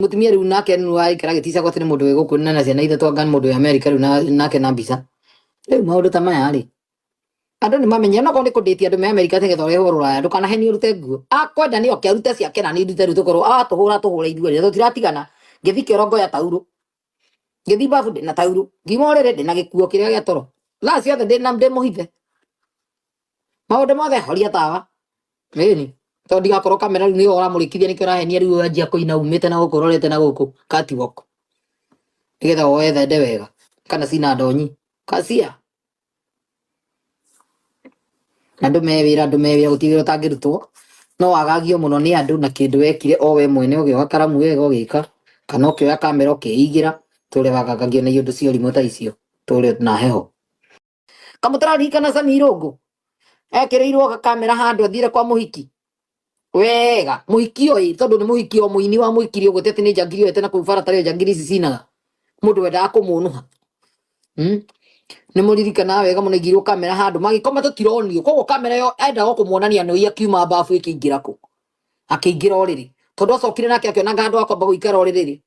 Mũtumia rĩu nake nĩ waikara agĩticagwo atĩ nĩ mũndũ wĩ gũkũ na ciana ithatũ anga nĩ mũndũ wĩ Amerika rĩu nake na mbica. Rĩu maũndũ ta maya rĩ, andũ nĩ mamenye onokorwo nĩ kũndĩtia andũ me Amerika atĩ nĩgetha ũrehwo rũraya ndũkanahenio ũrute nguo. Akwenda nĩ oke arute ciake na niĩ ndute rĩu tũkorwo atũhũra tũhũre ithuerĩ na tũtiratigana. Ngĩthiĩ kĩoro ngoya taurũ, ngĩthiĩ babu ndĩna taurũ, ngiuma ũrĩrĩ ndĩna gĩkuo kĩrĩa gĩa toro. Thaa ciothe ndĩna ndĩ mũhithe. Maũndũ mothe horia tawa. Ĩni. Tondũ ndigakorwo kamera rĩu nĩyo ũramũrĩkithia nĩkĩo ũrahenia rĩu wanjia kũina umĩte na gũkũ ũrorete na gũkũ catwalk. Nĩgetha woe thende wega kana cina ndonyi. Kacia. Andũ me wĩra, andũ me wĩra, gũtirĩ wĩra ũtangĩrutwo. No wagagio mũno nĩ andũ na kĩndũ wekire o we mwene ũgĩoya karamu wega ũgĩka kana ũkĩoya kamera ũkĩigĩra tũrĩa wagagagio na iũndũ cia ũrimũ ta icio tũrĩa na heho. Kamũtararirikana Sammy Irũngũ ekĩrĩirwo kamera handũ athire kwa mũhiki wega mũhiki oĩ tondũ nĩ mũhiki o mũini wa mũhikiri ũguo ti atĩ nĩ njangiri oete na kũu bara tarĩ o njangiri ici cinaga mũndũ wendaga kũmũnũha. Nĩ mũririkanaga wega mũno aigĩirwo kamera handũ magĩkoma tũtironio koguo kamera ĩyo endaga o kũmuonania nũi akiuma babu ĩkĩingĩra kũ akĩingĩra ũrĩrĩ tondũ acokire nake akĩona handũ ha kwamba gũikara ũrĩrĩ rĩ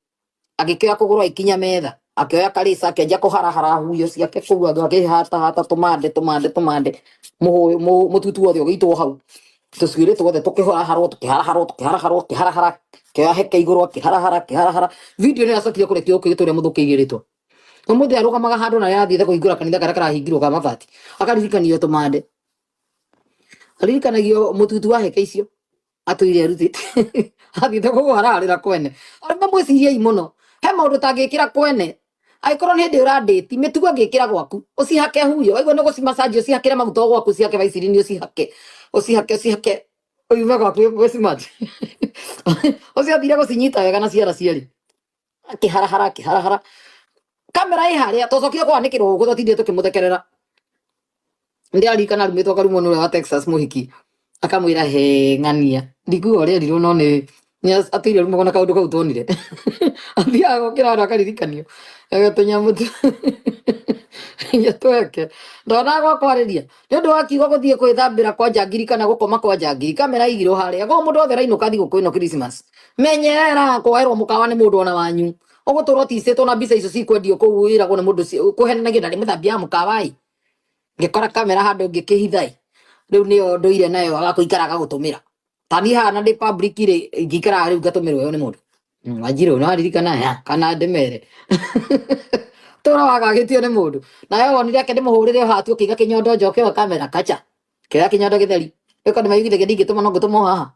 agĩkĩoya kũgũrũ agĩkinya metha akĩoya karĩca akĩanjia kũharahara huyo ciake kũu akĩhatahata tũmande tũmande tũmande mũtutu wothe ũgĩitwo hau tũcuĩrĩ tuothe tũkĩharaharwo tũkĩharaharwo tũkĩharaharwo kĩharahara kĩoya heke igũrũ akĩharahara akĩharahara video nĩ yacokire kũrekio gũkũ gĩtũrĩa mũthũkĩirie rĩtwa ũmũthĩ arũgamaga handũ na arathiĩte kũhingũra kanitha karĩa karahingirwo ka mabati akaririkanio tũmande aririkanagio mũtutu wa heke icio atũire arutĩte athiĩte kũharaharĩra kwene arũme mwĩciriei mũno he maũndũ ũtangĩkĩra kwene angĩkorwo nĩ hĩndĩ ũrandĩti mĩtugo ĩngĩkĩra gwaku ũcihake huyo waigua nĩ gũcimacanji ũcihakĩre maguta o gwaku ũcihake vaisirini ũcihake ũcihake ũcihake ũyume gwaku wĩ smart ũcio athire gũcinyita wega na ciara cierĩ akĩharahara akĩharahara kamera ĩ harĩa twacokire kwanĩkĩrwo gũkũ twatindire tũkĩmũthekerera ndĩraririkana arumĩtwo akarumwo nĩ ũrĩa wa Texas mũhiki akamwĩra he ng'ania ndikuga ũrĩa erirwo no nĩ atũire arumagwo na kaũndũ kau tuonire athiaga gũkĩra andũ akaririkanio tũnyamũ tweke ndonaga gwa kwarĩria nĩ ũndũ wa kiugo gũthiĩ kwĩthambĩra kwa njangiri kana gũkoma kwa njangiri kamera igirwo harĩa koguo mũndũ wothe arainũka thigũkũ ĩno Christmas menyerera kwoerwo mũkawa nĩ mũndũ ona wanyu ũgũtũra ũticĩtwo na mbica icio cikwendio kũu wĩragwo nĩ mũndũ kũhenanagio na nĩ mũthambia wa mũkawa ĩ ngĩkora kamera handũ ngĩkĩhitha ĩ rĩu nĩyo ndũire nayo agakũikara agagũtũmĩra ta niĩ haha na ndĩ public rĩ ingĩikaraga rĩu ngatũmĩrwo ĩyo nĩ mũndũ. Wanjirũ no aririkana ya kana ndĩmere tũra wagagĩtio nĩ mũndũ nawe wonire ake ndĩmũhũrĩre o hatu ũkĩiga kĩnyondo njoke o kamera kacha kĩoya kĩnyondo gĩtheri ĩko ndĩmaiguithagia ndingĩtũma no ngũtũma o haha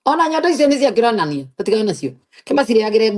ona nyondo icio nĩ cia kĩronania tũtigane nacio kĩmacirĩagĩre nguo.